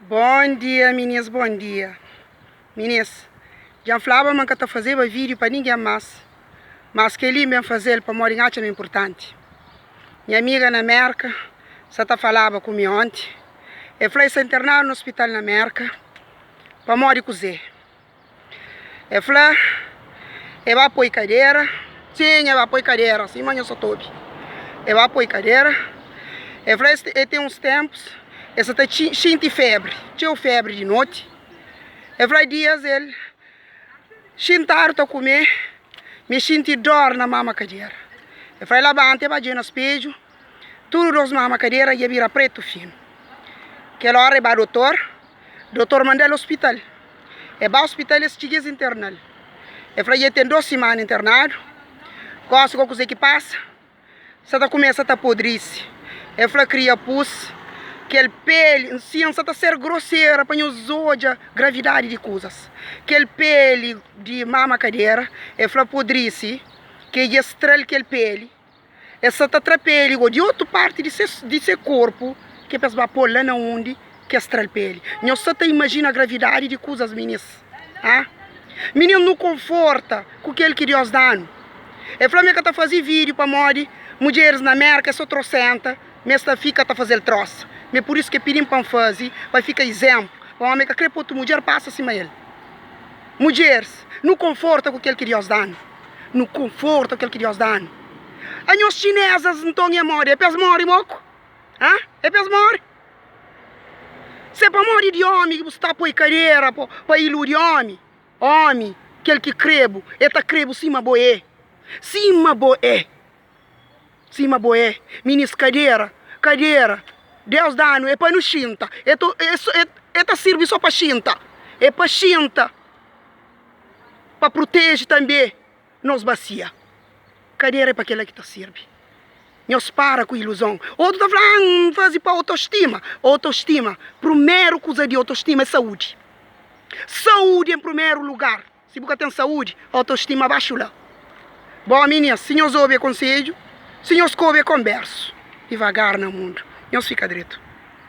Bom dia minis bom dia minis dja N flaba ma N ka ta fazeba vídeo pa ningen más mas kel-li N ben faze-l pamodi N atxa ma é inpurtanti nha amiga na Mérka sa ta falaba ku mi onti el fla el sta internadu na ospital na Mérka pamodi kuzê. E fla, E ba poi kadera. Sin, e ba poi kadera, sima nha sa ta obi. E ba poi kadera. E fla, e ten uns tenpus, e sa ta xinti febri, txeu febri di noti. E fla, dias el xintadu ta kume, mi xinti dor na mama kadera. E fla, e labanta, e ba dje na spedju, tudu dos mama kadera dja bira pretu finu. Kel ora e ba dotor. Dotor manda-l ospital. E ba ospital es txiga es interna-l. E fla dja ten 2 simana internadu. Gosi ko kuze ki pasa? Sa ta kumesa ta podrisi. E fla kria pus kel peli, nsin N sa ta ser grosera pa nhos odja gravidadi di kuzas. Kel peli di mama kadera, e fla podrisi ke dja es tra-l kel peli. Es sa ta tra peli go di otu parti di ses di se korpu ke pa es ba pol la na undi ke es tral peli. Nhos sa ta imajina gravidadi di kuzas minis? Ha? Minis nu konforta ku kel ki Dios danu. E fla ma e ka ta fazi video pamodi mudjeris na Merka e so trosenta ma es ta fika ta fazel trosa. Ma e pur isu ke pidin pa N fazi pa fika izenplu pamodi ma e ka kre pa otu mudjer pasa sima el. Mudjeris nu konforta ku kel ki Dios danu. Nu konforta kel ki Dios da-nu. Anhos xinezas nton é modi? É pa es móre moku? Ha? É pa es móre? Se é pamodi di ómi ki bu sta poi kadera pa iludi ómi, ómi, kel ki krê-bu, el ta krê-bu sima bo é. Sima bo é. Sima bo é. Minis, kadera, kadera, Deus da-nu é pa nu xinta. El ta sirbi sô pa xinta. É pa xinta. Pa proteje tanbe nos basia. Kadera é pa kela ki ta sirbi. Nhos para ku iluzon. Otu ta fla, ah, N faze pa otostima. Otostima, prumeru kuza di otostima é saúdi. Saúdi en prumeru lugar. Si bu ka ten saúdi, otostima baxu la. Bo, minis, si nhos obi e konsedju, si nhos ka obi e konbersu, divagar na mundu. Nhos fika dretu.